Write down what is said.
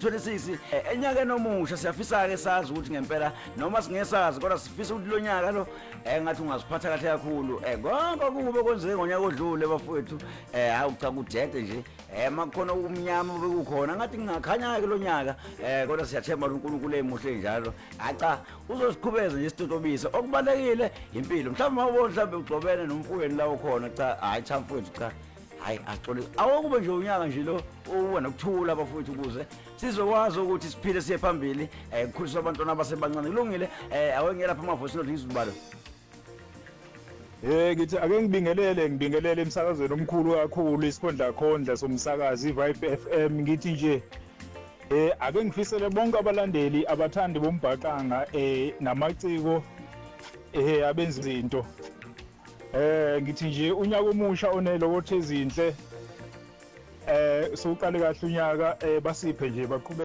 26 enyakeni omusha siyafisa ke sazi ukuthi ngempela noma singesazi kodwa sifisa ukuthi lo nyaka lo ngathi ungaziphatha kahle kakhulu konke kube kwenzeke ngonyaka odlule bafowethu hawu cha kudede nje makukhona umnyama bekukhona ngathi ngingakhanya ke lo nyaka kodwa siyathemba uNkulunkulu emuhle njalo acha uzosiqhubeza nje isitotobisa okubalekile impilo mhlawumbe mawubona mhlawumbe ugcobene nomfowenu la ukhona cha hayi cha mfowethu cha hayi axole awukube nje unyaka nje lo uba nokuthula bafowethu ukuze sizokwazi ukuthi siphile siye phambili kukhuliswa abantwana abasebancane kulungile awengela lapha amavoice note ngizibalo. Ngithi ake ngibingelele emsakazweni omkhulu kakhulu isikhondla khondla somsakazi iVibe FM. Ngithi nje ake ngifisele bonke abalandeli abathandi bombhaqanga namaciko abenza izinto. Ngithi nje unyaka omusha onelokothe ezinhle. Soqale kahle unyaka basiphe nje baqhubeke.